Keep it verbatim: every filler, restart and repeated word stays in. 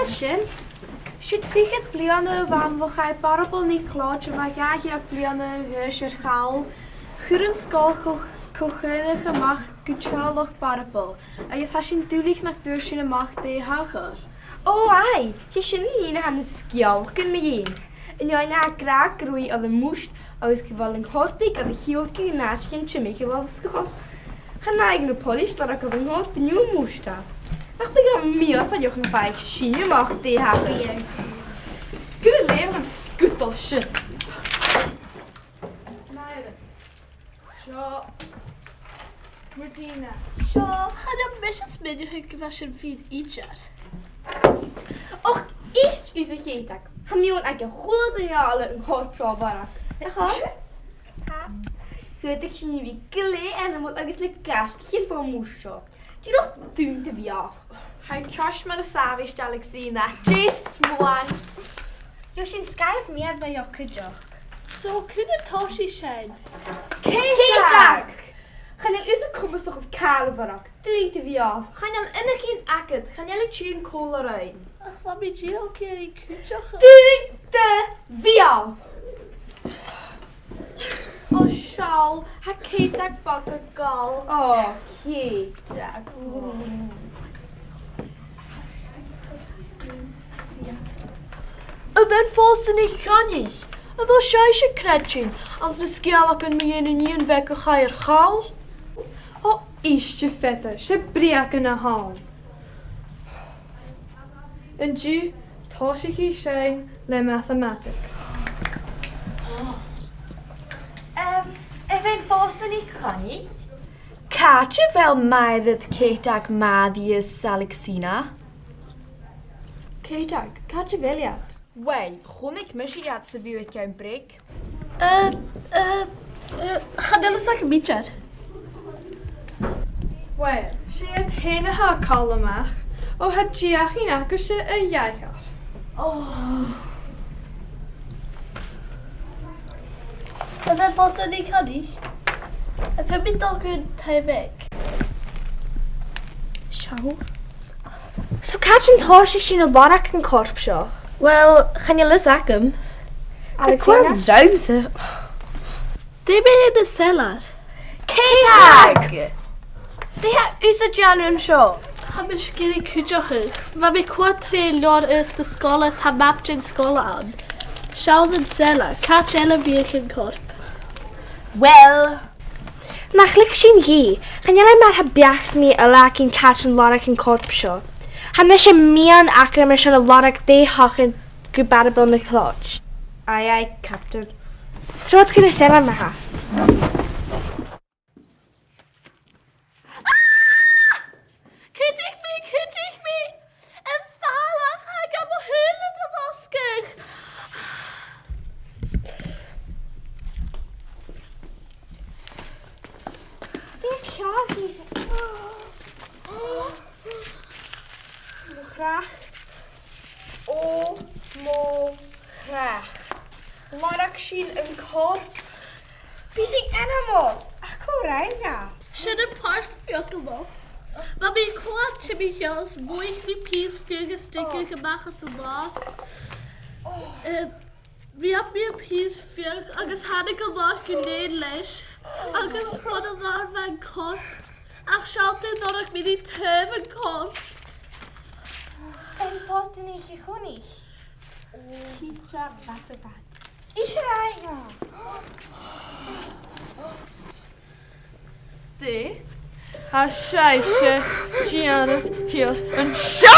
Sin, 's e trithead bliadhna a bh' ann bho chaidh Barabal NicLeòid a-mach dhà dheug bliadhna a dh'aois air chall. Chuir an sgoil co-, co-dhùnadh a-mach gu teaghlach Barabal, agus tha sinn duilich nach d' fhuair sinn a-mach dè thachair. Ò, aidh, 's e sin an nì a tha na sgeulachdan mu dheidhinn. An fheadhainn a tha ag ràdh gun robh i air am murt agus gu bheil an corp aice air a shiubhal gun aiseag timcheall an sgoil. Chan fhaigh na poilis lorg air an corp no am murt e. Ach b' e gu mì-fhortanach nach fhaigh sinn a-mach dè thachair. 'S gu lèir an sgudal sin. Seo Martina. Seo. Chan eil mise a' smaoineachadh gu bheil sin fìor idir. Och, èist thusa, a Cheit Dhag. Tha miann aig a h-uile duine eile an corp seo a lorg. Nach eil? Tha. Dh'fhaodadh sinn a bhith glè ainmeil agus le gaisgich fon mhurt seo. Dìreach dùin de bhiadh. Tha thu ceart mar as àbhaist, Alexina. Dè 's mòran. Gheibh sinn sgath mìorbhaileach cuideachd. So, cuin a tòisich sinn? Ceit Dhag! Chan eil thusa comasach càil a bharrachd. Dùin de bhiadh. Chan eil aon neach agad, chan eil thu a' tighinn còmhla rinn. Ach bha mi dìreach ag iarraidh cuideachadh. Dùin de bhiadh! Ò, seall, tha Ceit Dhag beag ag òl. Ò, Ceit Dhag. A Bhean-phòsta NicCoinnich, a bheil sibhse a' creidsinn anns na sgeulachdan mu dheidhinn an nighean bheag a chaidh air chall? Ò, èist, a Pheter, 's e breugan a th' ann. An-diugh, tòisichidh sinn le mathematics. Em, a Bhean-phòsta NicCoinnich, càit a bheil Mairead, Ceit Dhag, Màiri is Alexina? Ceit Dhag, càit a bheil iad? Uill, chunnaic mise iad sa bhùth aig àm break. Eh, eh, eh, chan eil fhios agam idir. Uill, 's e iad fhèin a tha a' call a-mach, ò tha deuchainn agaibhse a dh'aithghearr. Ò. A Bhean-phòsta NicCoinnich, am feum mi dol gun taigh-bheag? Seall. So càit an tòisich sinn a' lorg an corp seo? Uill, chan eil fhios agam. Alexina? Cò air a bheil sibh? Dè mu dheidhinn an cellar? Ceit Dhag! Dè tha thusa a' dèanamh an seo? Tha mise ag iarraidh cuideachadh. Bha mi a' coimhead tro leabhar aosta sgoile is tha map den sgoil ann. Seall an cellar. Càit eile a bhiodh an corp? Uill, nach leig sinn dhi. Chan eil e mar a tha beachd sam bith eile againn càit an lorg an corp seo. Tha mise miann agam airson a lorg dè thachair gu Barabal NicLeòid. Aye, aye, Captain. Trobhad gun an cellar ma-thà. Ah! Cuidich mi, cuidich mi! Am falach, tha mo shùilean a' losgadh! Dè tha ceàrr? Mo chreach. Ò mo chreach. Lorg sinn an corp. Bha sinn ainmeil. Ach cò rinn e? Sin am pàirt fiadhaich. Bha mi a' coimhead timcheall is mhothaich mi pìos fiodh a' steigeadh a-mach às an làr. Em, reub mi am pìos fiodh agus thàinig an làr gu lèir leis. Agus fon an làr bha an corp. Ach seall dè lorg mi ri taobh an corp. Am pàirt a nì a' chùis. Teacher Mathemat. Is e rinn e. Dè tha sibhse a' dèanamh shìos an seo?